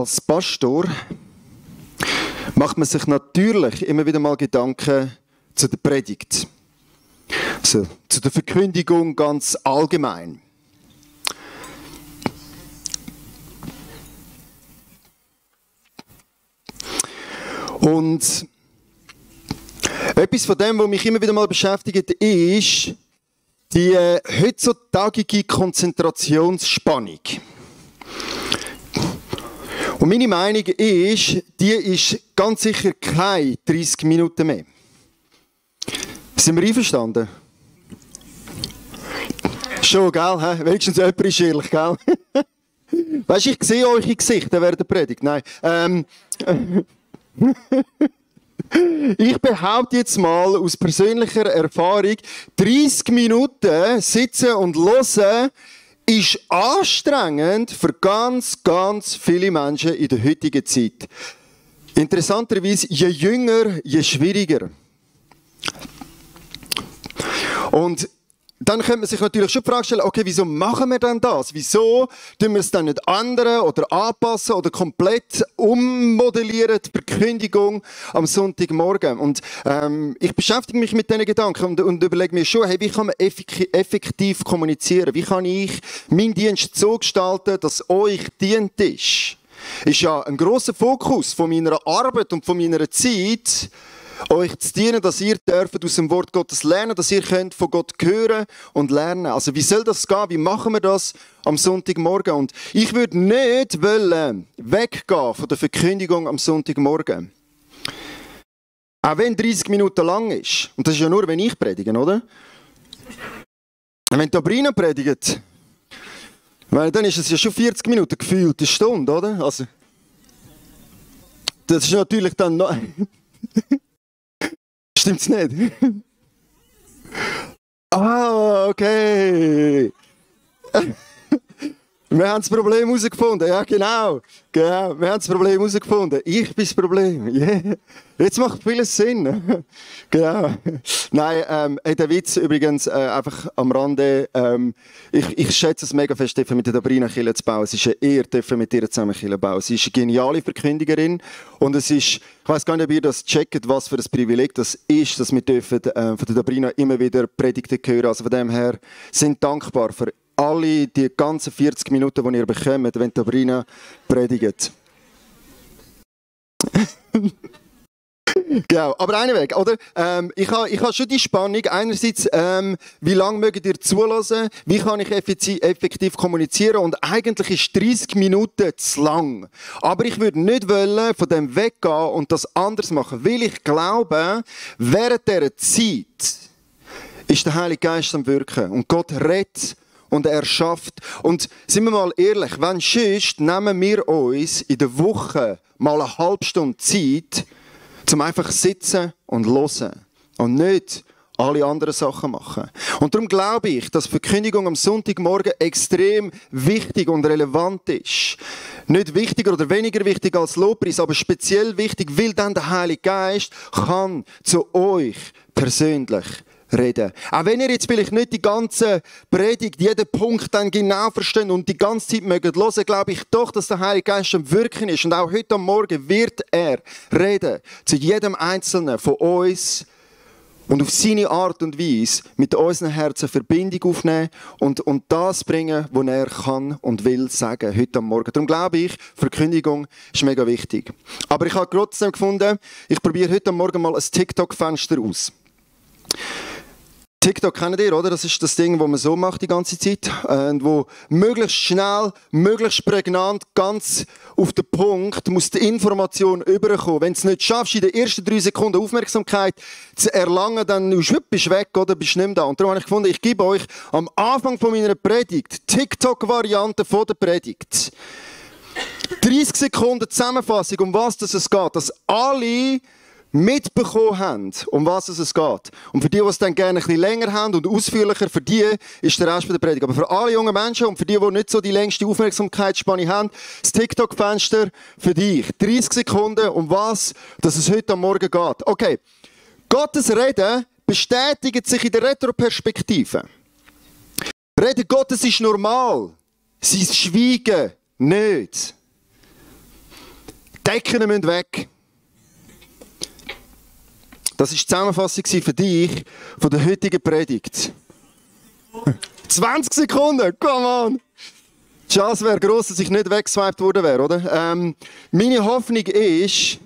Als Pastor macht man sich natürlich immer wieder mal Gedanken zu der Predigt, also zu der Verkündigung ganz allgemein. Und etwas von dem, was mich immer wieder mal beschäftigt, ist die heutzutagige Konzentrationsspannung. Und meine Meinung ist, die ist ganz sicher keine 30 Minuten mehr. Sind wir einverstanden? Schon, gell? He? Wenigstens jemand ist ehrlich, gell? Weisst du, ich sehe eure Gesichter während der Predigt. Nein. Ich behaupte jetzt mal aus persönlicher Erfahrung, 30 Minuten sitzen und hören ist anstrengend für ganz, ganz viele Menschen in der heutigen Zeit. Interessanterweise, je jünger, je schwieriger. Und dann könnte man sich natürlich schon die Frage stellen, okay, wieso machen wir denn das? Wieso tun wir es dann nicht ändern oder anpassen oder komplett ummodellieren, die Verkündigung am Sonntagmorgen? Und ich beschäftige mich mit diesen Gedanken und überlege mir schon, hey, wie kann man effektiv kommunizieren? Wie kann ich meinen Dienst so gestalten, dass euch dient ist? Ist ja ein grosser Fokus von meiner Arbeit und von meiner Zeit, euch zu dienen, dass ihr dürft aus dem Wort Gottes lernen, dass ihr könnt von Gott hören und lernen. Also wie soll das gehen? Wie machen wir das am Sonntagmorgen? Und ich würde nicht weggehen von der Verkündigung am Sonntagmorgen. Auch wenn 30 Minuten lang ist. Und das ist ja nur, wenn ich predige, oder? Wenn Sabrina predigt, dann ist es ja schon 40 Minuten gefühlt, eine Stunde, oder? Also, das ist natürlich dann noch... Stimmt's nicht? Ah, okay. Wir haben das Problem herausgefunden. Ja, genau. Wir haben das Problem herausgefunden. Ich bin das Problem. Yeah. Jetzt macht vieles Sinn. Genau. Nein, der Witz übrigens einfach am Rande. Ich schätze es mega fest, mit der Sabrina Kirche zu bauen. Es ist eine Ehre, mit ihr zusammen Kirche zu bauen. Sie ist eine geniale Verkündigerin. Und es ist, ich weiss gar nicht, ob ihr das checkt, was für ein Privileg das ist, dass wir dürfen, von der Sabrina immer wieder Predigten hören. Also von dem her sind dankbar für alle die ganzen 40 Minuten, die ihr bekommt, wenn Sabrina predigt. Genau, aber einweg, oder? Ich habe schon die Spannung. Einerseits, wie lange mögt ihr zulassen? Wie kann ich effektiv kommunizieren? Und eigentlich ist 30 Minuten zu lang. Aber ich würde nicht wollen, von dem weggehen und das anders machen, weil ich glaube, während dieser Zeit ist der Heilige Geist am Wirken und Gott redet und er schafft. Und sind wir mal ehrlich, wenn sonst nehmen wir uns in der Woche mal eine halbe Stunde Zeit, zum einfach sitzen und hören und nicht alle anderen Sachen machen. Und darum glaube ich, dass Verkündigung am Sonntagmorgen extrem wichtig und relevant ist. Nicht wichtiger oder weniger wichtig als Lobpreis, aber speziell wichtig, weil dann der Heilige Geist kann zu euch persönlich reden. Auch wenn ihr jetzt vielleicht nicht die ganze Predigt, jeden Punkt dann genau versteht und die ganze Zeit mögt hören, glaube ich doch, dass der Heilige Geist am Wirken ist. Und auch heute am Morgen wird er reden zu jedem Einzelnen von uns und auf seine Art und Weise mit unseren Herzen Verbindung aufnehmen und das bringen, was er kann und will sagen heute am Morgen. Darum glaube ich, Verkündigung ist mega wichtig. Aber ich habe trotzdem gefunden, ich probiere heute am Morgen mal ein TikTok-Fenster aus. TikTok kennt ihr, oder? Das ist das Ding, das man so macht die ganze Zeit. Und wo möglichst schnell, möglichst prägnant, ganz auf den Punkt muss die Information überkommen. Wenn du es nicht schaffst, in den ersten 3 Sekunden Aufmerksamkeit zu erlangen, dann bist du weg, oder? Bist du nicht mehr da. Und darum habe ich gefunden, ich gebe euch am Anfang von meiner Predigt TikTok-Variante von der Predigt. 30 Sekunden Zusammenfassung, um was es geht. Dass alle mitbekommen haben, um was es geht. Und für die es dann gerne ein bisschen länger haben und ausführlicher, für die ist der Rest der Predigt. Aber für alle jungen Menschen und für die nicht so die längste Aufmerksamkeitsspanne haben, das TikTok-Fenster für dich. 30 Sekunden, um was es heute am Morgen geht. Okay. Gottes Reden bestätigt sich in der Retroperspektive. Reden Gottes ist normal. Sein Schweigen nicht. Decken müssen weg. Das war die Zusammenfassung für dich von der heutigen Predigt. 20 Sekunden, come on! Die Chance wäre gross, dass ich nicht weggeswiped worden wäre, oder? Meine Hoffnung ist,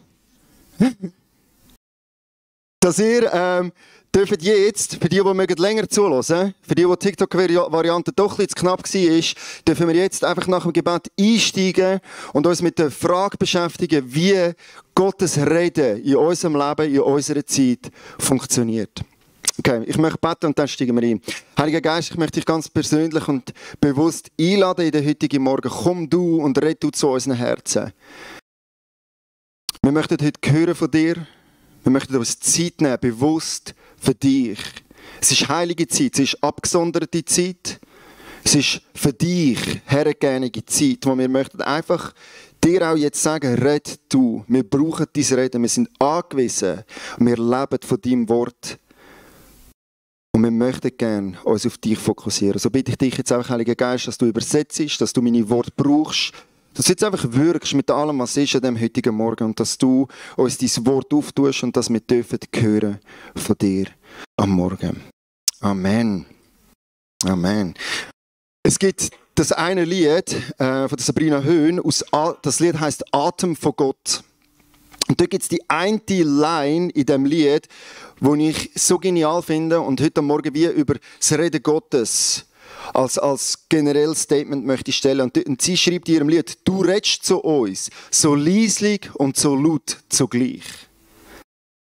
dass ihr dürft jetzt, für die länger zuhören, für die TikTok-Variante doch ein bisschen zu knapp war, dürfen wir jetzt einfach nach dem Gebet einsteigen und uns mit der Frage beschäftigen, wie Gottes Reden in unserem Leben, in unserer Zeit funktioniert. Okay, ich möchte beten und dann steigen wir ein. Heiliger Geist, ich möchte dich ganz persönlich und bewusst einladen in den heutigen Morgen. Komm du und red du zu unseren Herzen. Wir möchten heute hören von dir. Wir möchten uns Zeit nehmen, bewusst für dich. Es ist heilige Zeit, es ist abgesonderte Zeit. Es ist für dich hergegebene Zeit, wo wir möchten einfach dir auch jetzt sagen, red du. Wir brauchen dein Reden, wir sind angewiesen und wir leben von deinem Wort. Und wir möchten gerne uns auf dich fokussieren. So bitte ich dich jetzt auch, Heiliger Geist, dass du übersetzt, dass du meine Worte brauchst, dass du jetzt einfach wirkst mit allem, was ist an diesem heutigen Morgen und dass du uns dein Wort auftust und dass wir dürfen hören von dir am Morgen. Amen. Amen. Es gibt das eine Lied von der Sabrina Höhn, das Lied heisst Atem von Gott. Und da gibt es die eine Line in diesem Lied, die ich so genial finde und heute Morgen wie über das Reden Gottes als generelles Statement möchte ich stellen. Und sie schreibt in ihrem Lied, du redest zu uns, so leislich und so laut zugleich.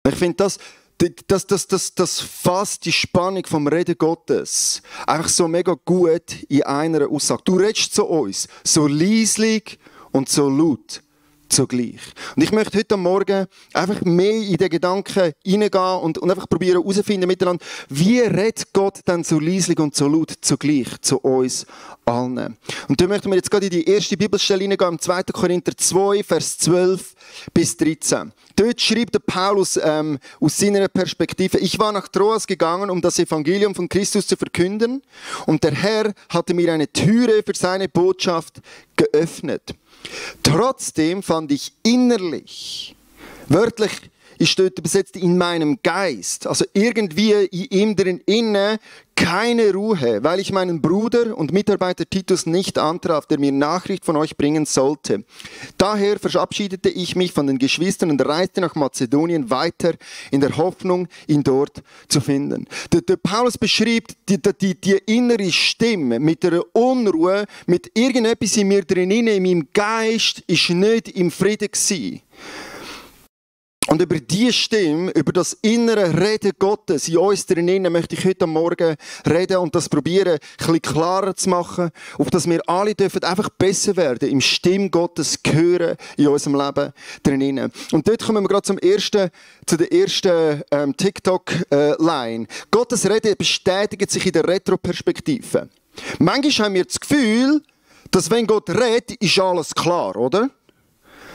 Ich finde, das fasst die Spannung vom Reden Gottes einfach so mega gut in einer Aussage. Du redest zu uns, so leislich und so laut zugleich. Und ich möchte heute Morgen einfach mehr in den Gedanken hineingehen und einfach probieren herauszufinden miteinander, wie redet Gott dann so leislich und so laut zugleich zu uns allen. Und da möchten wir jetzt gerade in die erste Bibelstelle hineingehen, im 2. Korinther 2, Vers 12 bis 13. Dort schreibt der Paulus aus seiner Perspektive, ich war nach Troas gegangen, um das Evangelium von Christus zu verkünden und der Herr hatte mir eine Türe für seine Botschaft geöffnet. Trotzdem fand ich innerlich, wörtlich ist dort übersetzt in meinem Geist, also irgendwie in ihm drin innen, keine Ruhe, weil ich meinen Bruder und Mitarbeiter Titus nicht antraf, der mir Nachricht von euch bringen sollte. Daher verabschiedete ich mich von den Geschwistern und reiste nach Mazedonien weiter, in der Hoffnung, ihn dort zu finden. Der Paulus beschreibt die innere Stimme mit der Unruhe, mit irgendetwas in mir drinnen, in meinem Geist, ist nicht im Frieden gewesen. Und über diese Stimme, über das innere Reden Gottes in uns drinnen, möchte ich heute Morgen reden und das probieren, ein bisschen klarer zu machen, auf dass wir alle dürfen einfach besser werden, im Stimme Gottes hören in unserem Leben drinnen. Und dort kommen wir gerade zu der ersten TikTok-Line. Gottes Reden bestätigt sich in der Retroperspektive. Manchmal haben wir das Gefühl, dass wenn Gott redet, ist alles klar, oder?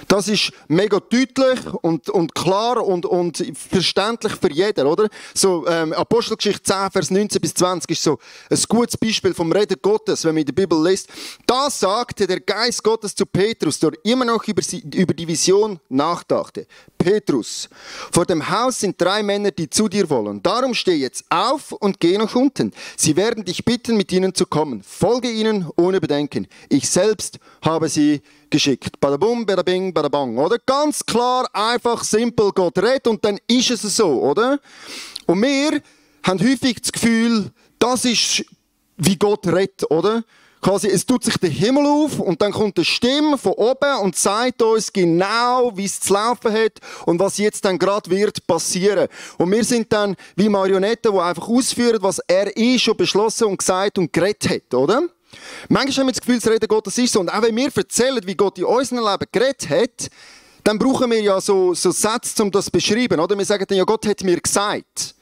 Das ist mega deutlich und klar und verständlich für jeden, oder? So, Apostelgeschichte 10, Vers 19 bis 20 ist so ein gutes Beispiel vom Reden Gottes, wenn man in der Bibel liest. Da sagte der Geist Gottes zu Petrus, der immer noch über die Vision nachdachte. Petrus, vor dem Haus sind 3 Männer, die zu dir wollen. Darum steh jetzt auf und geh nach unten. Sie werden dich bitten, mit ihnen zu kommen. Folge ihnen ohne Bedenken. Ich selbst habe sie geschickt. Badabum, badabing, badabang, oder? Ganz klar, einfach, simpel, Gott redet und dann ist es so, oder? Und wir haben häufig das Gefühl, das ist, wie Gott redet, oder? Quasi, es tut sich der Himmel auf und dann kommt eine Stimme von oben und sagt uns genau, wie es zu laufen hat und was jetzt dann gerade wird passieren. Und wir sind dann wie Marionetten, die einfach ausführen, was er schon beschlossen und gesagt und geredet hat, oder? Manchmal haben wir das Gefühl, das Reden Gottes ist so. Und auch wenn wir erzählen, wie Gott in unserem Leben geredet hat, dann brauchen wir ja so Sätze, um das zu beschreiben, oder? Wir sagen dann ja, Gott hat mir gesagt.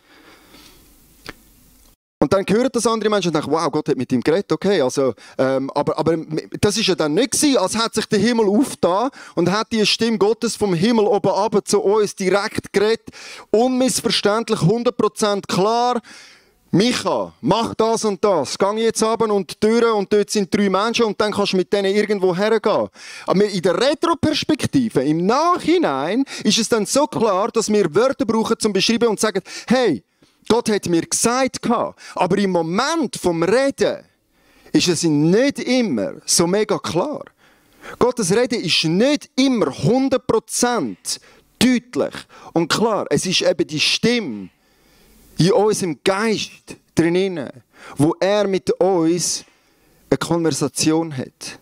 Und dann hören das andere Menschen und denken, wow, Gott hat mit ihm geredet, okay, also, aber das ist ja dann nicht gewesen, als hat sich der Himmel aufgetan und hat die Stimme Gottes vom Himmel oben runter zu uns direkt geredet, unmissverständlich, 100% klar, Micha, mach das und das. Geh jetzt runter und die Türe und dort sind 3 Menschen und dann kannst du mit denen irgendwo hergehen. Aber in der Retroperspektive, im Nachhinein, ist es dann so klar, dass wir Wörter brauchen zum Beschreiben und sagen, hey, Gott hat mir gesagt, aber im Moment vom Reden ist es nicht immer so mega klar. Gottes Reden ist nicht immer 100% deutlich und klar. Es ist eben die Stimme in unserem Geist drinnen, wo er mit uns eine Konversation hat.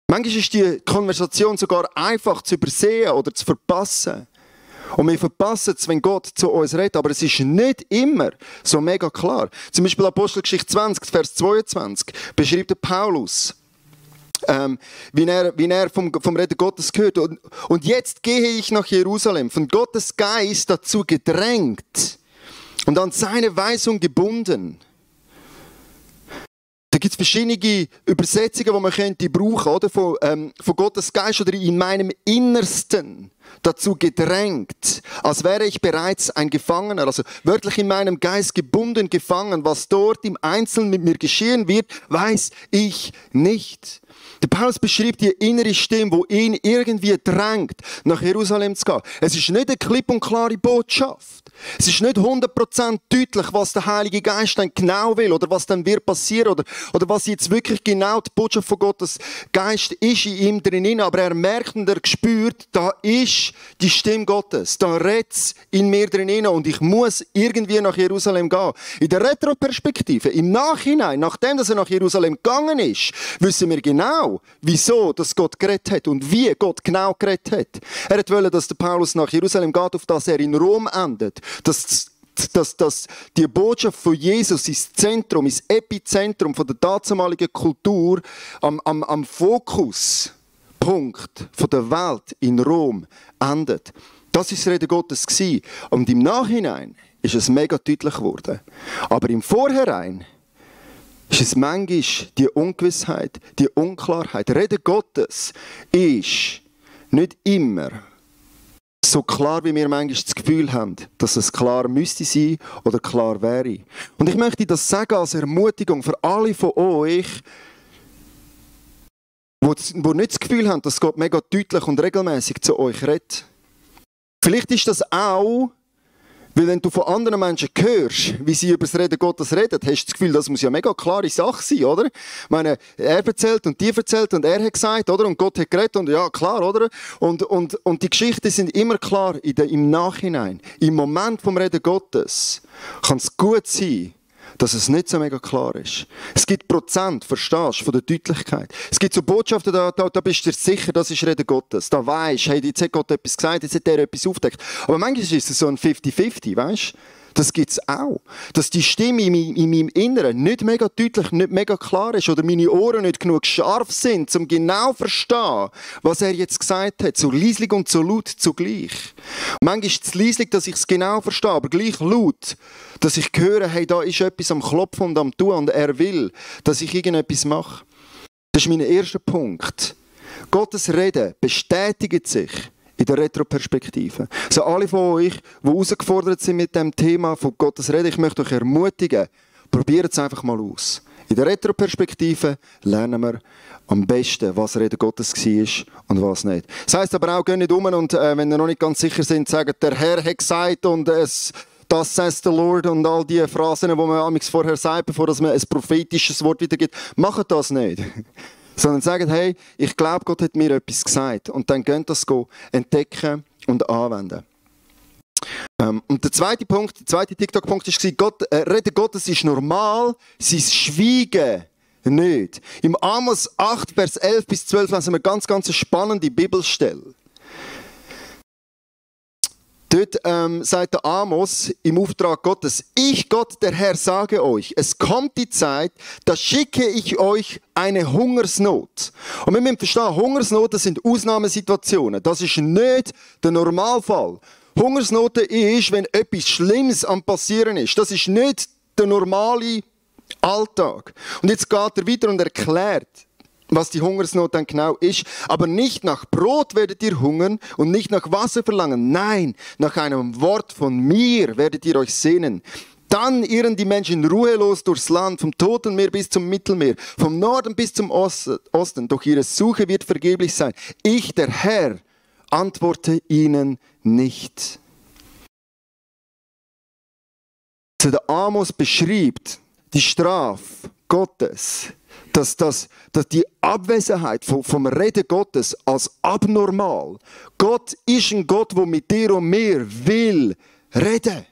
Manchmal ist die Konversation sogar einfach zu übersehen oder zu verpassen. Und wir verpassen es, wenn Gott zu uns redet, aber es ist nicht immer so mega klar. Zum Beispiel Apostelgeschichte 20, Vers 22 beschreibt der Paulus, wie er vom Reden Gottes gehört. Und jetzt gehe ich nach Jerusalem, von Gottes Geist dazu gedrängt und an seine Weisung gebunden. Da gibt es verschiedene Übersetzungen, die man könnte brauchen, oder? Von Gottes Geist oder in meinem Innersten dazu gedrängt, als wäre ich bereits ein Gefangener, also wörtlich in meinem Geist gebunden, gefangen. Was dort im Einzelnen mit mir geschehen wird, weiß ich nicht. Der Paulus beschreibt die innere Stimme, die ihn irgendwie drängt, nach Jerusalem zu gehen. Es ist nicht eine klipp und klare Botschaft. Es ist nicht 100% deutlich, was der Heilige Geist dann genau will oder was dann wird passieren oder was jetzt wirklich genau die Botschaft von Gottes Geist ist in ihm drin. Aber er merkt und er spürt, da ist die Stimme Gottes. Da redet es in mir drin und ich muss irgendwie nach Jerusalem gehen. In der Retroperspektive, im Nachhinein, nachdem dass er nach Jerusalem gegangen ist, wissen wir genau, wieso dass Gott geredet hat und wie Gott genau geredet hat. Er wollte, dass der Paulus nach Jerusalem geht, auf das er in Rom endet. Dass die Botschaft von Jesus ins Zentrum, ins Epizentrum von der damaligen Kultur, am Fokuspunkt von der Welt in Rom endet. Das war das Reden Gottes. Und im Nachhinein ist es mega deutlich geworden. Aber im Vorhinein ist es manchmal die Ungewissheit, die Unklarheit. Reden Gottes ist nicht immer so klar, wie wir manchmal das Gefühl haben, dass es klar müsste sein oder klar wäre. Und ich möchte das sagen als Ermutigung für alle von euch, die nicht das Gefühl haben, dass Gott mega deutlich und regelmäßig zu euch redet. Vielleicht ist das auch, weil wenn du von anderen Menschen hörst, wie sie über das Reden Gottes reden, hast du das Gefühl, das muss ja eine mega klare Sache sein, oder? Ich meine, er erzählt und die erzählt und er hat gesagt, oder? Und Gott hat geredet und ja, klar, oder? Und die Geschichten sind immer klar im Nachhinein. Im Moment vom Reden Gottes kann es gut sein, dass es nicht so mega klar ist. Es gibt Prozent, verstehst du, von der Deutlichkeit. Es gibt so Botschaften, da bist du dir sicher, das ist Reden Gottes. Da weisst du, hey, jetzt hat Gott etwas gesagt, jetzt hat er etwas aufgedeckt. Aber manchmal ist es so ein 50-50, weißt du? Das gibt es auch. Dass die Stimme in meinem Inneren nicht mega deutlich, nicht mega klar ist oder meine Ohren nicht genug scharf sind, um genau zu verstehen, was er jetzt gesagt hat. So leislich und so laut zugleich. Manchmal ist es leislich, dass ich es genau verstehe, aber gleich laut, dass ich höre, hey, da ist etwas am Klopfen und am Tun und er will, dass ich irgendetwas mache. Das ist mein erster Punkt. Gottes Reden bestätigt sich in der Retroperspektive. Also alle von euch, die herausgefordert sind mit dem Thema von Gottes Reden, ich möchte euch ermutigen, probiert es einfach mal aus. In der Retroperspektive lernen wir am besten, was Reden Gottes war und was nicht. Das heisst aber auch, geht nicht um und wenn ihr noch nicht ganz sicher sind, sagt, der Herr hat gesagt und das says the Lord und all die Phrasen, die man vorher sagt, bevor man ein prophetisches Wort wiedergibt, macht das nicht. Sondern sagen, hey, ich glaube, Gott hat mir etwas gesagt. Und dann könnt ihr das entdecken und anwenden. Und der zweite TikTok-Punkt war, Reden Gottes ist normal, sein Schweigen nicht. Im Amos 8, Vers 11 bis 12 lesen wir ganz eine spannende Bibelstelle. Dort sagt der Amos im Auftrag Gottes, ich Gott, der Herr, sage euch, es kommt die Zeit, da schicke ich euch eine Hungersnot. Und wir müssen verstehen, Hungersnoten sind Ausnahmesituationen. Das ist nicht der Normalfall. Hungersnoten ist, wenn etwas Schlimmes am Passieren ist. Das ist nicht der normale Alltag. Und jetzt geht er weiter und erklärt, was die Hungersnot dann genau ist. Aber nicht nach Brot werdet ihr hungern und nicht nach Wasser verlangen. Nein, nach einem Wort von mir werdet ihr euch sehnen. Dann irren die Menschen ruhelos durchs Land, vom Toten Meer bis zum Mittelmeer, vom Norden bis zum Osten. Doch ihre Suche wird vergeblich sein. Ich, der Herr, antworte ihnen nicht. Also der Amos beschreibt die Strafe Gottes, dass die Abwesenheit vom Reden Gottes als abnormal. Gott ist ein Gott, der mit dir und mir will reden.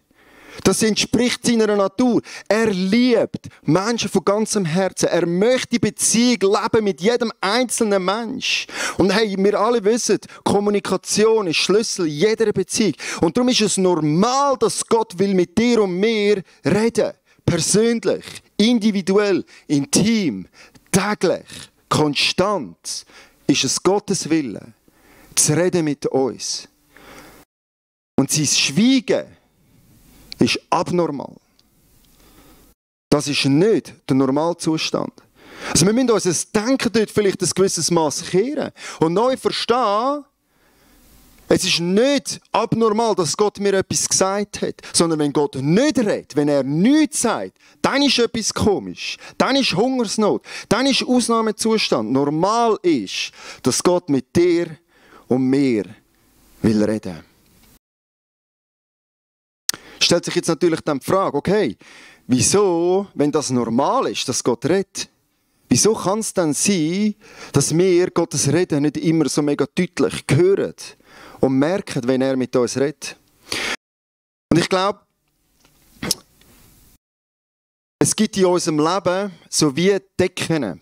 Das entspricht seiner Natur. Er liebt Menschen von ganzem Herzen. Er möchte Beziehung leben mit jedem einzelnen Mensch. Und hey, wir alle wissen, Kommunikation ist Schlüssel jeder Beziehung. Und darum ist es normal, dass Gott will mit dir und mir reden. Persönlich, individuell, intim, täglich, konstant ist es Gottes Wille, zu reden mit uns. Und sein Schweigen ist abnormal. Das ist nicht der Normalzustand. Also wir müssen unser Denken dort vielleicht ein gewisses Maß kehren und neu verstehen, es ist nicht abnormal, dass Gott mir etwas gesagt hat, sondern wenn Gott nicht redet, wenn er nichts sagt, dann ist etwas komisch, dann ist Hungersnot, dann ist Ausnahmezustand. Normal ist, dass Gott mit dir und mir will reden. Stellt sich jetzt natürlich dann die Frage, okay, wieso, wenn das normal ist, dass Gott redet, wieso kann es dann sein, dass wir Gottes Reden nicht immer so mega deutlich hören und merken, wenn er mit uns redet? Und ich glaube, es gibt in unserem Leben so wie Decken.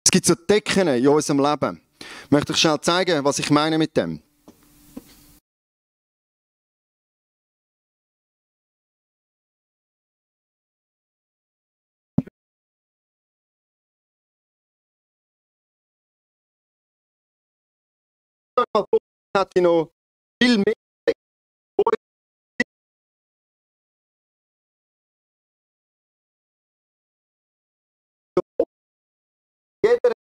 Es gibt so Decken in unserem Leben. Ich möchte euch schnell zeigen, was ich meine mit dem. Hat ich noch viel mehr. Jeder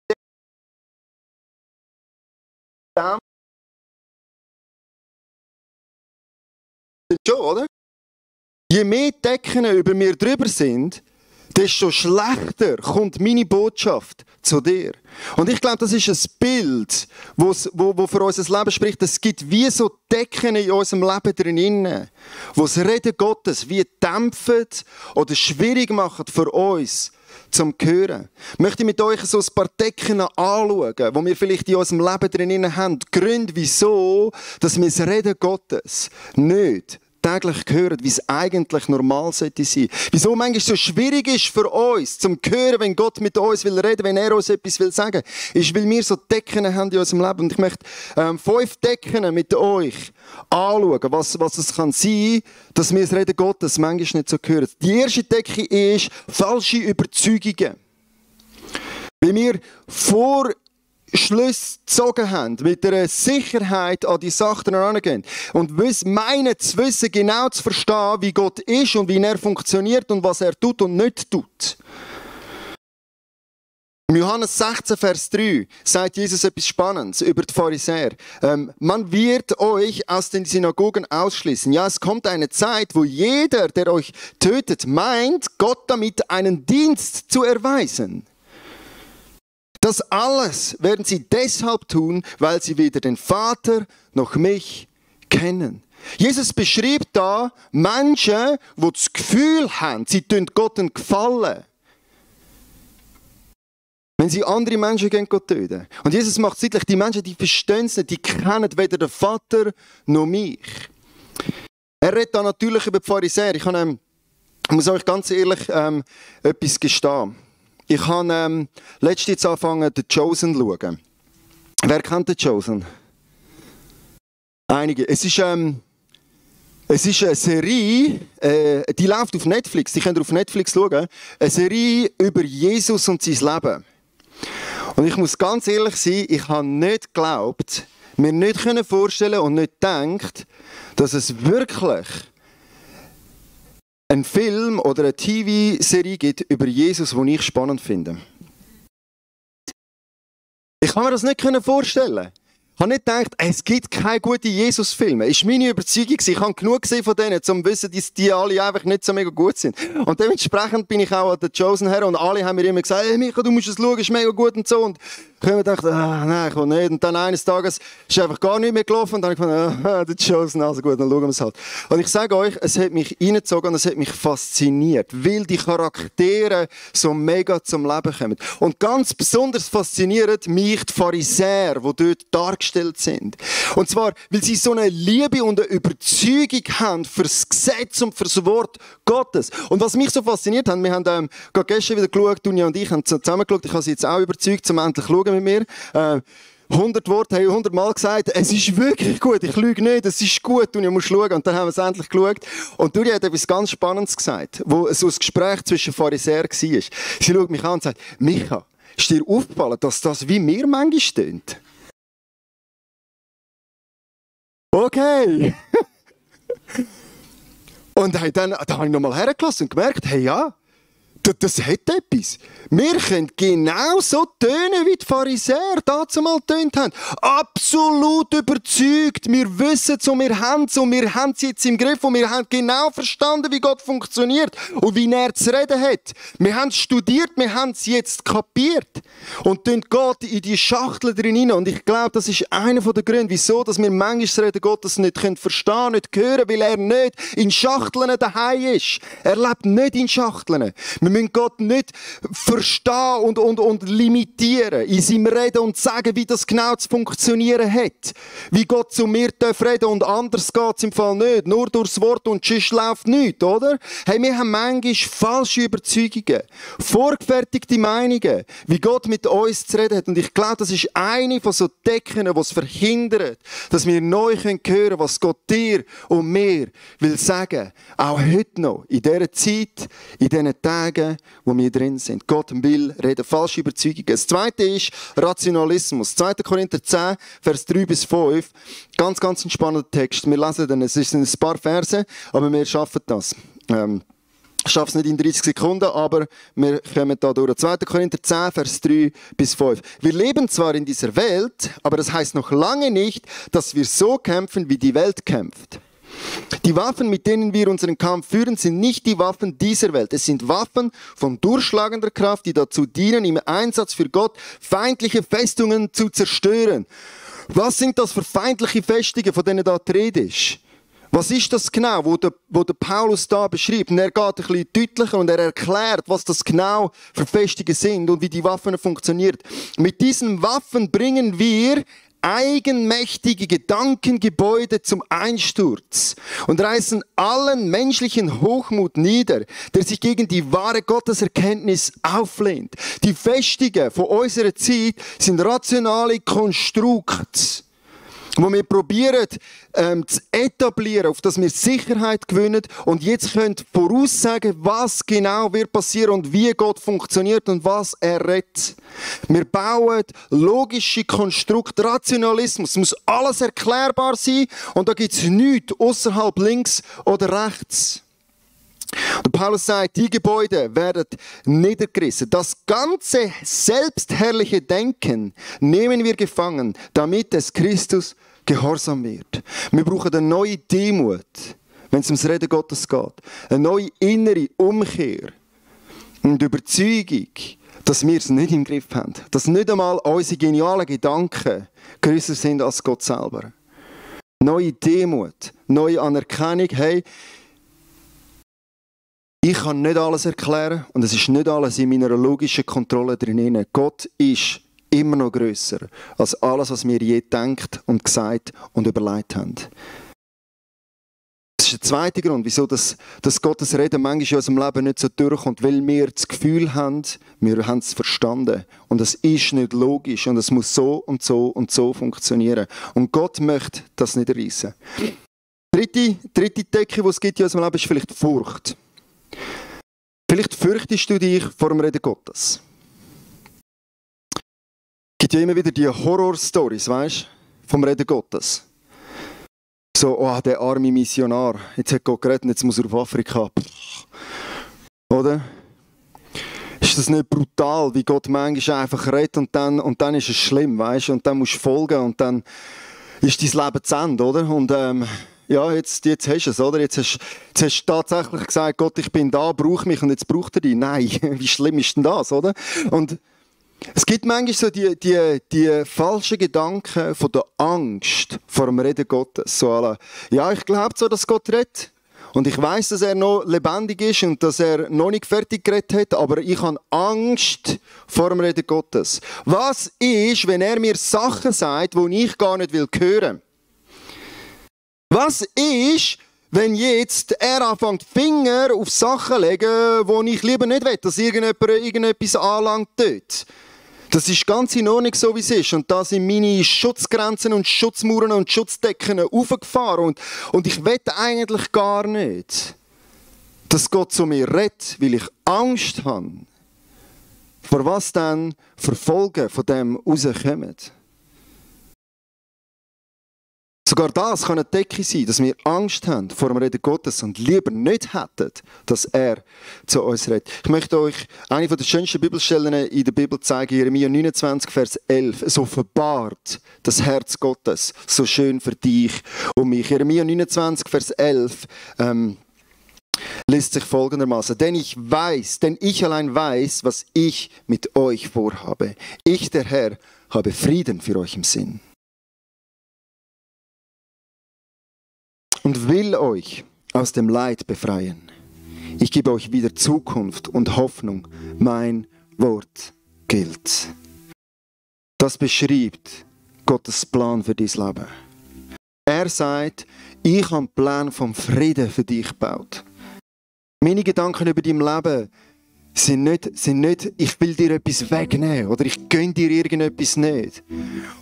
schon, oder? Je mehr Decken über mir drüber sind, desto schlechter kommt meine Botschaft zu dir. Und ich glaube, das ist ein Bild, wo für unser Leben spricht. Es gibt wie so Decken in unserem Leben drin, wo das Reden Gottes wie dämpfen oder schwierig machen für uns zum Hören. Ich möchte mit euch so ein paar Decken anschauen, wo wir vielleicht in unserem Leben drin haben. Die Gründe, wieso, dass wir das Reden Gottes nicht täglich hören, wie es eigentlich normal sollte sein. Wieso manchmal so schwierig ist für uns, zum hören, wenn Gott mit uns will reden, wenn er uns etwas will sagen, ist, weil wir so Decken haben in unserem Leben. Und ich möchte 5 Decken mit euch anschauen, was es kann sein, dass wir das Reden Gottes manchmal nicht so hören. Die erste Decke ist falsche Überzeugungen. Wenn wir Schlüsse gezogen haben, mit einer Sicherheit an die Sachen herangehen und meinen zu wissen, genau zu verstehen, wie Gott ist und wie er funktioniert und was er tut und nicht tut. Im Johannes 16, Vers 3 sagt Jesus etwas Spannendes über die Pharisäer. Man wird euch aus den Synagogen ausschließen. Ja, es kommt eine Zeit, wo jeder, der euch tötet, meint, Gott damit einen Dienst zu erweisen. Das alles werden sie deshalb tun, weil sie weder den Vater noch mich kennen. Jesus beschreibt da Menschen, die das Gefühl haben, sie tun Gott einen Gefallen, wenn sie andere Menschen töten. Und Jesus macht deutlich, die Menschen, die verstehen es nicht, die kennen weder den Vater noch mich. Er redet da natürlich über die Pharisäer. Ich muss euch ganz ehrlich etwas gestehen. Ich habe letztens angefangen, The Chosen zu schauen. Wer kennt The Chosen? Einige. Es ist eine Serie, die läuft auf Netflix. Die könnt ihr auf Netflix schauen. Eine Serie über Jesus und sein Leben. Und ich muss ganz ehrlich sein, ich habe nicht geglaubt, mir nicht vorstellen und nicht gedacht, dass es wirklich einen Film oder eine TV-Serie gibt über Jesus, den ich spannend finde. Ich kann mir das nicht vorstellen. Ich habe nicht gedacht, es gibt keine guten Jesus-Filme. Das war meine Überzeugung. Ich habe genug gesehen von denen, um zu wissen, dass die alle einfach nicht so mega gut sind. Und dementsprechend bin ich auch an The Chosen her und alle haben mir immer gesagt, hey Micha, du musst es schauen, ist mega gut und so. Und ich habe mir gedacht, nein, ich will nicht. Und dann eines Tages ist einfach gar nicht mehr gelaufen und dann habe ich gedacht, The Chosen, also gut, dann schauen wir es halt. Und ich sage euch, es hat mich reingezogen und es hat mich fasziniert, weil die Charaktere so mega zum Leben kommen. Und ganz besonders fasziniert mich die Pharisäer, die dort dargestellt sind. Und zwar, weil sie so eine Liebe und eine Überzeugung haben für das Gesetz und für das Wort Gottes. Und was mich so fasziniert hat, wir haben gerade gestern wieder geschaut, Dunja und ich haben zusammen geschaut, ich habe sie jetzt auch überzeugt, zum endlich schauen mit mir. 100 Worte, haben 100 Mal gesagt, es ist wirklich gut, ich lüge nicht, es ist gut, Dunja, musst schauen. Und dann haben wir es endlich geschaut. Und Dunja hat etwas ganz Spannendes gesagt, wo so ein Gespräch zwischen Pharisäern war. Sie schaut mich an und sagt, Micha, ist dir aufgefallen, dass das wie mir manchmal stimmt? Okay. Und da habe ich nochmal hergelassen und gemerkt, hey ja, das hat etwas. Wir können genauso tönen, wie die Pharisäer dazu mal getönt haben. Absolut überzeugt. Wir wissen es und wir haben es und wir haben es jetzt im Griff und wir haben genau verstanden, wie Gott funktioniert und wie er zu reden hat. Wir haben es studiert, wir haben es jetzt kapiert. Und tun Gott in die Schachtel drin hinein. Und ich glaube, das ist einer der Gründe, wieso dass wir manchmal das Reden Gottes nicht verstehen können, nicht hören, weil er nicht in Schachteln daheim ist. Er lebt nicht in Schachteln. Wir müssen Gott nicht verstehen und limitieren in seinem Reden und sagen, wie das genau zu funktionieren hat. Wie Gott zu mir reden darf und anders geht es im Fall nicht. Nur durchs Wort und sonst läuft nichts, oder? Hey, wir haben manchmal falsche Überzeugungen, vorgefertigte Meinungen, wie Gott mit uns zu reden hat. Und ich glaube, das ist eine von so Decken, die es verhindert, dass wir neu hören können, was Gott dir und mir will sagen. Auch heute noch, in dieser Zeit, in diesen Tagen, wo wir drin sind. Gott will reden. Falsche Überzeugungen. Das zweite ist Rationalismus. 2. Korinther 10, Vers 3 bis 5. Ganz, ganz ein spannender Text. Wir lesen den. Es sind ein paar Verse, aber wir schaffen das. Ich schaffe es nicht in 30 Sekunden, aber wir kommen da durch. 2. Korinther 10, Vers 3 bis 5. Wir leben zwar in dieser Welt, aber das heißt noch lange nicht, dass wir so kämpfen, wie die Welt kämpft. Die Waffen, mit denen wir unseren Kampf führen, sind nicht die Waffen dieser Welt. Es sind Waffen von durchschlagender Kraft, die dazu dienen, im Einsatz für Gott feindliche Festungen zu zerstören. Was sind das für feindliche Festungen, von denen da die Rede ist? Was ist das genau, wo der Paulus da beschreibt? Und er geht ein bisschen deutlicher und er erklärt, was das genau für Festungen sind und wie die Waffen funktionieren. Mit diesen Waffen bringen wir eigenmächtige Gedankengebäude zum Einsturz und reißen allen menschlichen Hochmut nieder, der sich gegen die wahre Gotteserkenntnis auflehnt. Die Festungen von unserer Zeit sind rationale Konstrukte, wo wir probieren zu etablieren, auf dass wir Sicherheit gewinnen und jetzt können voraussagen, was genau wird passieren und wie Gott funktioniert und was er rettet. Wir bauen logische Konstrukte, Rationalismus. Es muss alles erklärbar sein und da gibt es nichts außerhalb links oder rechts. Und Paulus sagt, die Gebäude werden niedergerissen. Das ganze selbstherrliche Denken nehmen wir gefangen, damit es Christus gehorsam wird. Wir brauchen eine neue Demut, wenn es ums Reden Gottes geht. Eine neue innere Umkehr und Überzeugung, dass wir es nicht im Griff haben. Dass nicht einmal unsere genialen Gedanken grösser sind als Gott selber. Neue Demut, neue Anerkennung, hey, ich kann nicht alles erklären und es ist nicht alles in meiner logischen Kontrolle drin. Gott ist immer noch grösser als alles, was wir je gedacht und gesagt und überlegt haben. Das ist der zweite Grund, wieso das Gottes Reden manchmal in unserem Leben nicht so durchkommt, weil wir das Gefühl haben, wir haben es verstanden. Und es ist nicht logisch und es muss so und so und so funktionieren. Und Gott möchte das nicht reissen. Dritte Decke, die es gibt in unserem Leben, ist vielleicht Furcht. Vielleicht fürchtest du dich vor dem Reden Gottes. Es gibt ja immer wieder die Horror-Stories, weißt du, vom Reden Gottes. So, oh, der arme Missionar, jetzt hat Gott geredet und jetzt muss er auf Afrika. Oder? Ist das nicht brutal, wie Gott manchmal einfach redet und dann ist es schlimm, weißt du? Und dann musst du folgen und dann ist dein Leben zu Ende, oder? Und ja, jetzt hast du es, oder? Jetzt hast du tatsächlich gesagt, Gott, ich bin da, brauch mich und jetzt braucht er dich. Nein, wie schlimm ist denn das, oder? Und es gibt manchmal so die falschen Gedanken von der Angst vor dem Reden Gottes. So alle, ja, ich glaube so, dass Gott redet. Und ich weiß, dass er noch lebendig ist und dass er noch nicht fertig geredet hat, aber ich habe Angst vor dem Reden Gottes. Was ist, wenn er mir Sachen sagt, die ich gar nicht hören will? Was ist, wenn jetzt er anfängt, Finger auf Sachen zu legen, die ich lieber nicht will, dass irgendjemand irgendetwas anlangt dort? Das ist ganz in Ordnung, so wie es ist. Und da sind meine Schutzgrenzen und Schutzmauern und Schutzdecken aufgefahren. Und ich will eigentlich gar nicht, dass Gott zu mir redet, weil ich Angst habe. Vor was dann Verfolgen von dem rauskommt. Sogar das kann eine Decke sein, dass wir Angst haben vor dem Reden Gottes und lieber nicht hätten, dass er zu uns redet. Ich möchte euch eine der schönsten Bibelstellen in der Bibel zeigen, Jeremia 29, Vers 11. Es offenbart das Herz Gottes so schön für dich und mich. Jeremia 29, Vers 11 liest sich folgendermaßen. Denn ich allein weiß, was ich mit euch vorhabe. Ich, der Herr, habe Frieden für euch im Sinn. Und will euch aus dem Leid befreien. Ich gebe euch wieder Zukunft und Hoffnung. Mein Wort gilt. Das beschreibt Gottes Plan für dein Leben. Er sagt, ich habe einen Plan vom Frieden für dich gebaut. Meine Gedanken über dein Leben sind nicht, ich will dir etwas wegnehmen oder ich gönne dir irgendetwas nicht.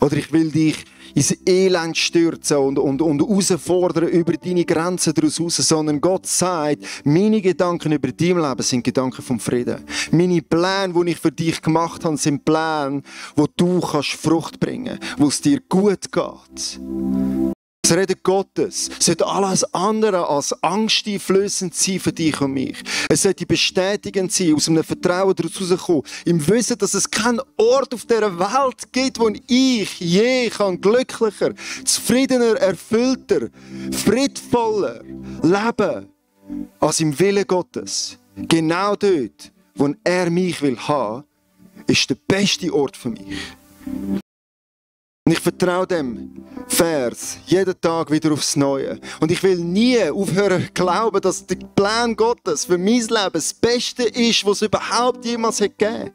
Oder ich will dich ins Elend stürzen und herausfordern über deine Grenzen daraus raus, sondern Gott sagt, meine Gedanken über dein Leben sind Gedanken vom Frieden. Meine Pläne, die ich für dich gemacht habe, sind Pläne, wo du kannst Frucht bringen kannst, wo es dir gut geht. Das Reden Gottes sollte alles andere als angsteinflößend sein für dich und mich. Es sollte bestätigend sein, aus einem Vertrauen daraus rauskommen, im Wissen, dass es keinen Ort auf dieser Welt gibt, wo ich je glücklicher, zufriedener, erfüllter, friedvoller leben als im Willen Gottes. Genau dort, wo er mich will haben, ist der beste Ort für mich. Und ich vertraue dem Vers jeden Tag wieder aufs Neue. Und ich will nie aufhören zu glauben, dass der Plan Gottes für mein Leben das Beste ist, was es überhaupt jemals gegeben hat.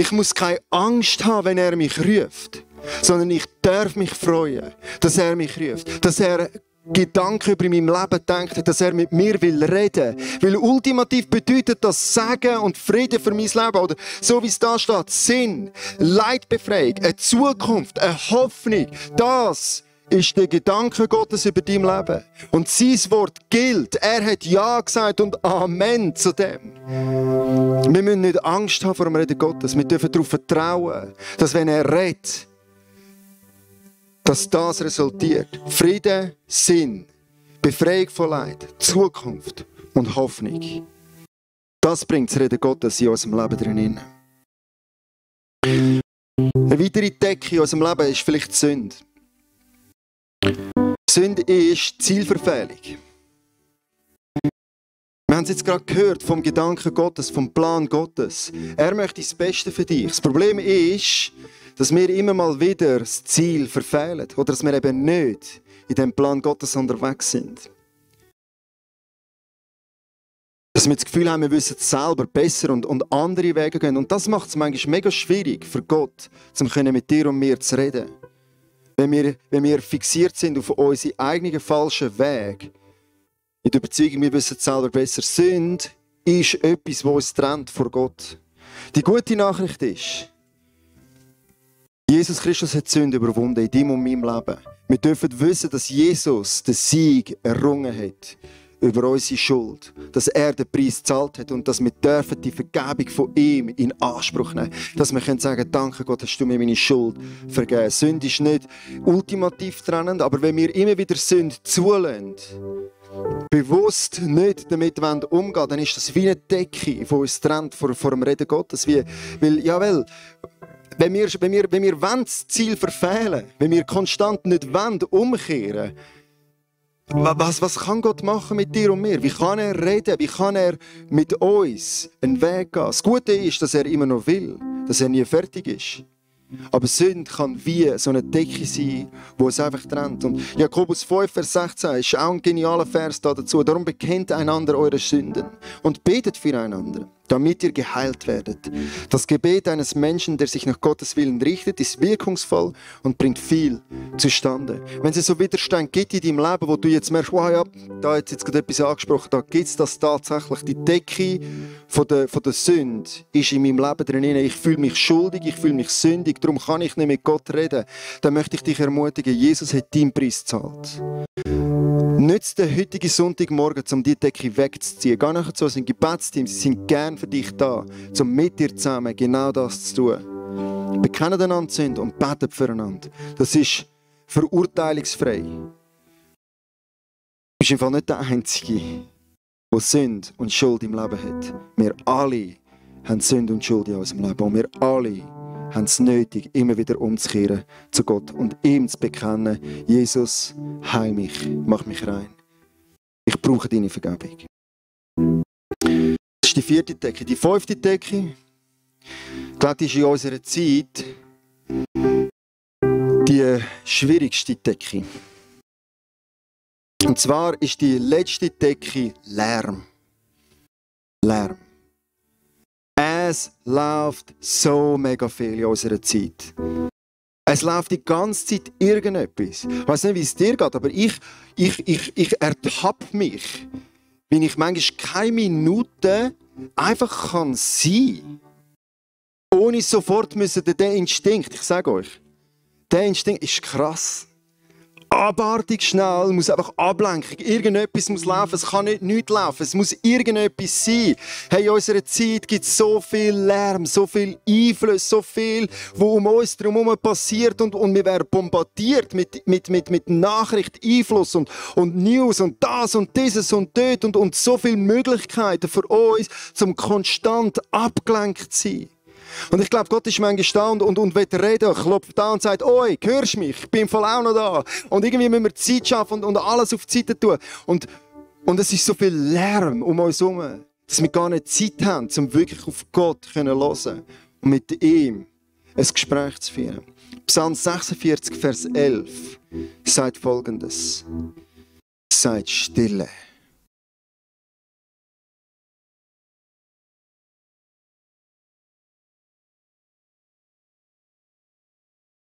Ich muss keine Angst haben, wenn er mich ruft, sondern ich darf mich freuen, dass er mich ruft, dass er Gedanken über mein Leben denkt, dass er mit mir will reden. Weil ultimativ bedeutet das Segen und Frieden für mein Leben. Oder so wie es da steht, Sinn, Leidbefreiung, eine Zukunft, eine Hoffnung. Das ist der Gedanke Gottes über dein Leben. Und sein Wort gilt. Er hat Ja gesagt und Amen zu dem. Wir müssen nicht Angst haben vor dem Reden Gottes. Wir dürfen darauf vertrauen, dass wenn er redet, dass das resultiert. Frieden, Sinn, Befreiung von Leid, Zukunft und Hoffnung. Das bringt das Reden Gottes in unserem Leben drin. Eine weitere Decke in unserem Leben ist vielleicht die Sünde. Sünde ist Zielverfehlung. Wir haben es jetzt gerade gehört vom Gedanken Gottes, vom Plan Gottes. Er möchte das Beste für dich. Das Problem ist, dass wir immer mal wieder das Ziel verfehlen oder dass wir eben nicht in dem Plan Gottes unterwegs sind. Dass wir das Gefühl haben, wir wissen es selber besser und andere Wege gehen. Und das macht es manchmal mega schwierig für Gott, mit dir und mir zu reden. Wenn wir fixiert sind auf unsere eigenen falschen Wege, in der Überzeugung, wir wissen es selber besser. Sünde ist etwas, was uns trennt vor Gott. Die gute Nachricht ist, Jesus Christus hat die Sünde überwunden in deinem und meinem Leben. Wir dürfen wissen, dass Jesus den Sieg errungen hat über unsere Schuld. Dass er den Preis gezahlt hat und dass wir dürfen die Vergebung von ihm in Anspruch nehmen. Dass wir können sagen, danke Gott, hast du mir meine Schuld vergeben. Sünde ist nicht ultimativ trennend, aber wenn wir immer wieder Sünde zulassen, bewusst nicht damit umgehen wollen, dann ist das wie eine Decke, die uns trennt vor dem Reden Gottes. Weil, wenn wir das Ziel verfehlen, wenn wir konstant nicht umkehren wollen, was kann Gott machen mit dir und mir? Wie kann er reden? Wie kann er mit uns einen Weg gehen? Das Gute ist, dass er immer noch will, dass er nie fertig ist. Aber Sünde kann wie so eine Decke sein, die es einfach trennt. Und Jakobus 5, Vers 16 ist auch ein genialer Vers dazu. Darum bekennt einander eure Sünden und betet füreinander, damit ihr geheilt werdet. Das Gebet eines Menschen, der sich nach Gottes Willen richtet, ist wirkungsvoll und bringt viel zustande. Wenn es so Widerstand gibt in deinem Leben, wo du jetzt merkst, wow, ja, da hat jetzt gerade etwas angesprochen, da gibt es das tatsächlich. Die Decke von der Sünde ist in meinem Leben drin. Ich fühle mich schuldig, ich fühle mich sündig, darum kann ich nicht mit Gott reden. Dann möchte ich dich ermutigen, Jesus hat deinen Preis gezahlt. Nütze den heutigen Sonntagmorgen, um diese Decke wegzuziehen. Geh nachher zu unserem Gebetsteam, sie sind gern für dich da, um mit dir zusammen genau das zu tun. Bekennen einander Sünde und beten füreinander. Das ist verurteilungsfrei. Du bist im Fall nicht der Einzige, der Sünde und Schuld im Leben hat. Wir alle haben Sünde und Schuld in unserem Leben. Und wir alle haben es nötig, immer wieder umzukehren zu Gott und ihm zu bekennen, Jesus, heil mich, mach mich rein. Ich brauche deine Vergebung. Das ist die 4. Decke. Die 5. Decke, ich glaube, die ist in unserer Zeit die schwierigste Decke. Und zwar ist die letzte Decke Lärm. Lärm. Es läuft so mega viel in unserer Zeit. Es läuft die ganze Zeit irgendetwas. Ich weiß nicht, wie es dir geht, aber ich ertappe mich, wenn ich manchmal keine Minute einfach sein kann, ohne sofort den Instinkt, ich sage euch, der Instinkt ist krass. Abartig schnell, muss einfach Ablenkung. Irgendetwas muss laufen, es kann nicht laufen, es muss irgendetwas sein. Hey, in unserer Zeit gibt es so viel Lärm, so viel Einfluss, so viel, was um uns herum passiert und wir werden bombardiert mit Nachricht, Einfluss und News und das und dieses und dort und so viele Möglichkeiten für uns, um konstant abgelenkt zu sein. Und ich glaube, Gott ist manchmal da und will reden, klopft da und sagt, «Oi, hörst du mich? Ich bin voll auch noch da.» Und irgendwie müssen wir Zeit schaffen und alles auf die Seite tun. Und es ist so viel Lärm um uns herum, dass wir gar nicht Zeit haben, um wirklich auf Gott zu hören und mit ihm ein Gespräch zu führen. Psalm 46, Vers 11 sagt Folgendes. Seid stille.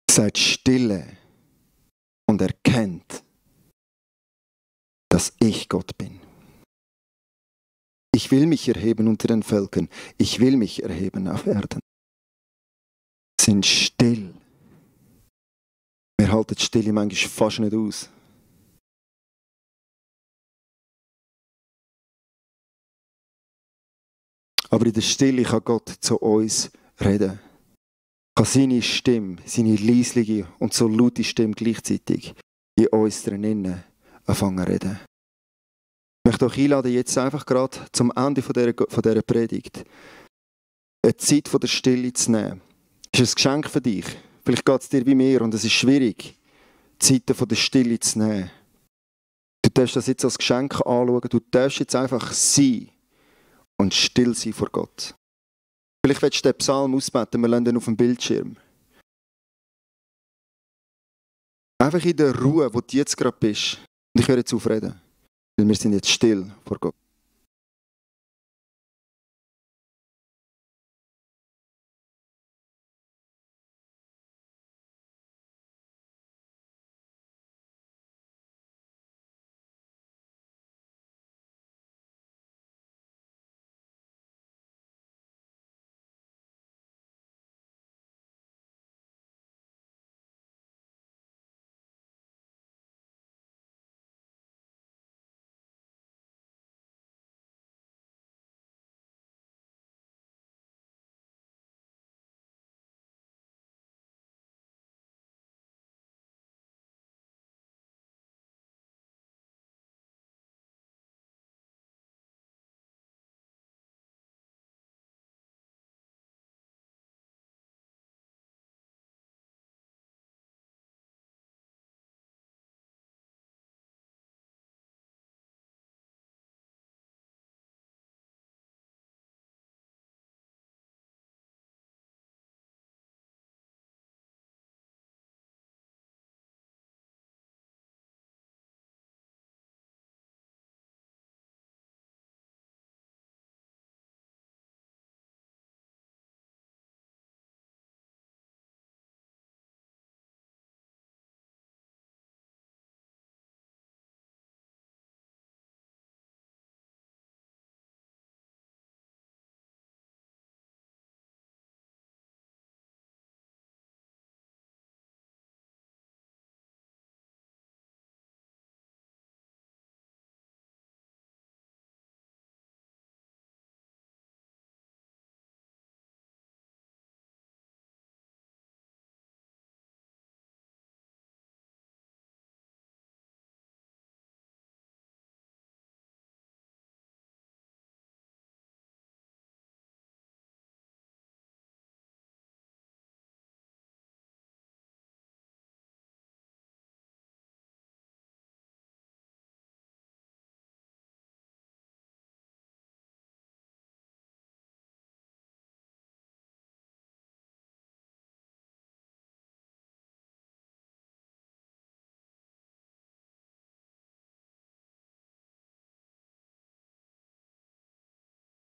Seid stille und erkennt, dass ich Gott bin. Ich will mich erheben unter den Völkern. Ich will mich erheben auf Erden. Sind still. Wir halten die Stille manchmal fast nicht aus. Aber in der Stille kann Gott zu uns reden. Kann seine Stimme, seine leisliche und so laute Stimme gleichzeitig in uns drinnen anfangen zu reden. Ich möchte euch einladen, jetzt einfach gerade zum Ende von dieser Predigt eine Zeit von der Stille zu nehmen. Das ist ein Geschenk für dich. Vielleicht geht es dir wie mir und es ist schwierig, Zeiten von der Stille zu nehmen. Du darfst das jetzt als Geschenk anschauen. Du darfst jetzt einfach sein und still sein vor Gott. Vielleicht willst du den Psalm ausbeten, wir lassen ihn auf dem Bildschirm. Einfach in der Ruhe, wo du jetzt gerade bist. Und ich höre jetzt auf reden, weil wir sind jetzt still vor Gott.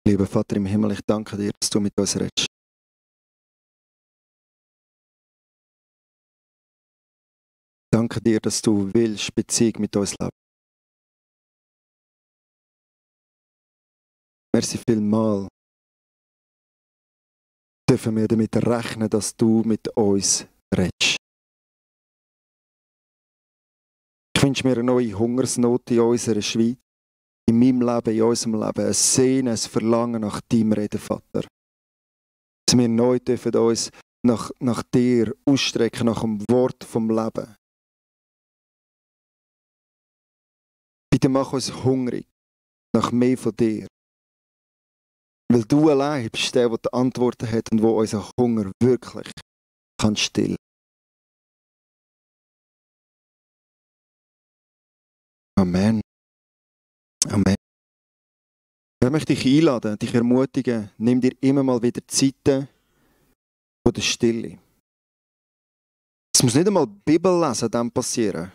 Lieber Vater im Himmel, ich danke dir, dass du mit uns redest. Danke dir, dass du willst Beziehung mit uns leben. Merci vielmals. Dürfen wir damit rechnen, dass du mit uns redest. Ich wünsche mir eine neue Hungersnot in unserer Schweiz, in meinem Leben, in unserem Leben. Ein Sehnen, ein Verlangen nach deinem Reden, Vater. Dass wir neu dürfen uns nach dir ausstrecken, nach dem Wort vom Leben. Bitte mach uns hungrig nach mehr von dir. Weil du allein bist der die Antworten hat und wo unseren Hunger wirklich kann stillen. Amen. Amen. Ich möchte dich einladen, dich ermutigen, nimm dir immer mal wieder Zeiten von der Stille. Es muss nicht einmal Bibel lesen dann passieren.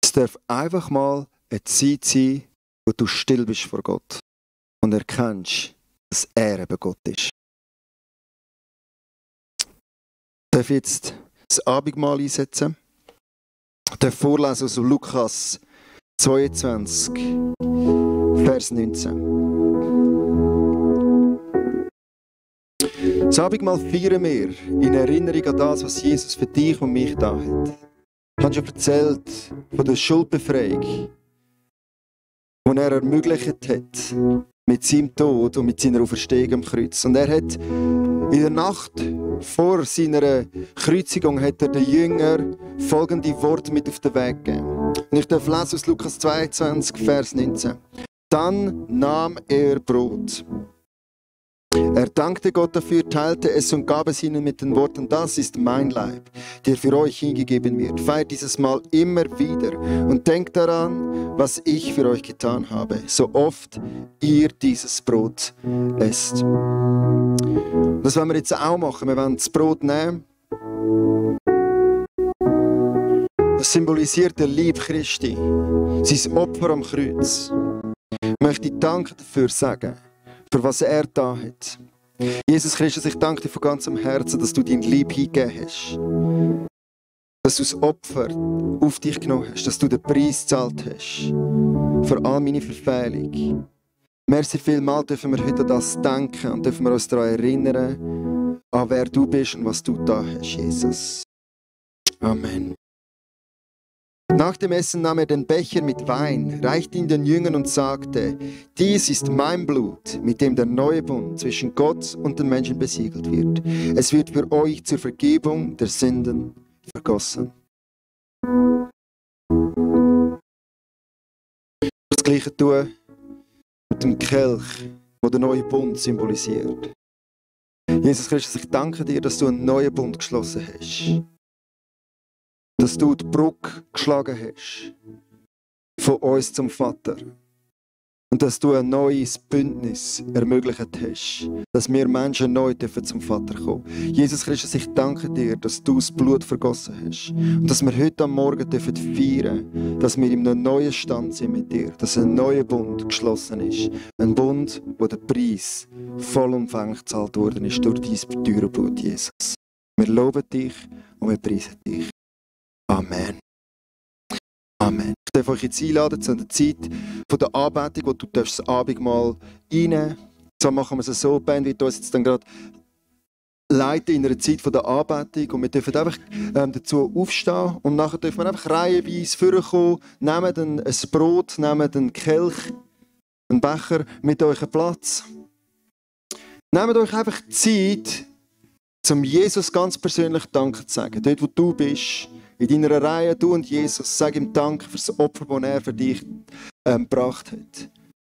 Es darf einfach mal eine Zeit sein, wo du still bist vor Gott und erkennst, dass er eben Gott ist. Ich darf jetzt das Abendmahl einsetzen. Ich darf vorlesen aus Lukas 22, Vers 19. Das Abendmahl feiern wir in Erinnerung an das, was Jesus für dich und mich da hat. Ich habe schon erzählt von der Schuldbefreiung, die er ermöglicht hat mit seinem Tod und mit seiner Auferstehung am Kreuz. Und er hat in der Nacht vor seiner Kreuzigung hat er den Jüngern folgende Worte mit auf den Weg gegeben. Und ich darf lesen aus Lukas 22, Vers 19. Dann nahm er Brot. Er dankte Gott dafür, teilte es und gab es ihnen mit den Worten, das ist mein Leib, der für euch hingegeben wird. Feiert dieses Mal immer wieder und denkt daran, was ich für euch getan habe, so oft ihr dieses Brot esst. Das wollen wir jetzt auch machen. Wir wollen das Brot nehmen. Das symbolisiert den Lieb Christi, sein Opfer am Kreuz. Ich möchte Dank dafür sagen, für was er da hat. Jesus Christus, ich danke dir von ganzem Herzen, dass du dein Lieb hingegeben hast. Dass du das Opfer auf dich genommen hast, dass du den Preis gezahlt hast für all meine Verfehlung. Merci vielmals dürfen wir heute an das denken und dürfen wir uns daran erinnern, an wer du bist und was du da hast, Jesus. Amen. Nach dem Essen nahm er den Becher mit Wein, reichte ihn den Jüngern und sagte, dies ist mein Blut, mit dem der neue Bund zwischen Gott und den Menschen besiegelt wird. Es wird für euch zur Vergebung der Sünden vergossen. Das Gleiche tun mit dem Kelch, der den neuen Bund symbolisiert. Jesus Christus, ich danke dir, dass du einen neuen Bund geschlossen hast. Dass du die Brücke geschlagen hast von uns zum Vater. Und dass du ein neues Bündnis ermöglicht hast, dass wir Menschen neu zum Vater kommen dürfen. Jesus Christus, ich danke dir, dass du das Blut vergossen hast. Und dass wir heute am Morgen feiern dürfen, dass wir in einem neuen Stand sind mit dir. Dass ein neuer Bund geschlossen ist. Ein Bund, wo der Preis vollumfänglich gezahlt worden ist durch dein teure Blut, Jesus. Wir loben dich und wir preisen dich. Amen. Amen. Ich darf euch jetzt einladen zu einer Zeit von der Anbetung, wo du das Abendmahl reinnehmen. So machen wir es so, die Band wird uns jetzt dann gerade leiten in einer Zeit von der Anbetung und wir dürfen einfach dazu aufstehen und nachher dürfen wir einfach reihenweise vorkommen, nehmt ein Brot, nehmt einen Kelch, einen Becher mit euch Platz. Nehmt euch einfach Zeit, um Jesus ganz persönlich Danke zu sagen. Dort, wo du bist, in deiner Reihe, du und Jesus, sag ihm Dank für das Opfer, das er für dich gebracht hat.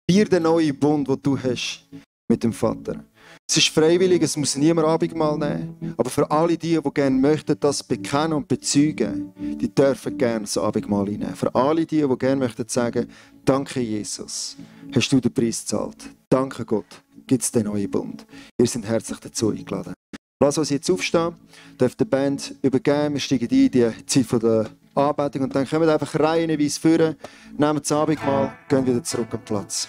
Feier den neuen Bund, den du hast mit dem Vater. Es ist freiwillig, es muss niemand Abendmahl nehmen. Aber für alle die gerne möchten, das bekennen und bezeugen, die dürfen gerne das Abendmahl nehmen. Für alle die gerne möchten sagen, danke Jesus, hast du den Preis gezahlt. Danke Gott, gibt es den neuen Bund. Ihr seid herzlich dazu eingeladen. Lass uns jetzt aufstehen, dürfen die Band übergeben, wir steigen ein in die Zeit der Anbetung und dann kommen wir einfach reihenweise führen, nehmen das Abendmahl, gehen wieder zurück am Platz.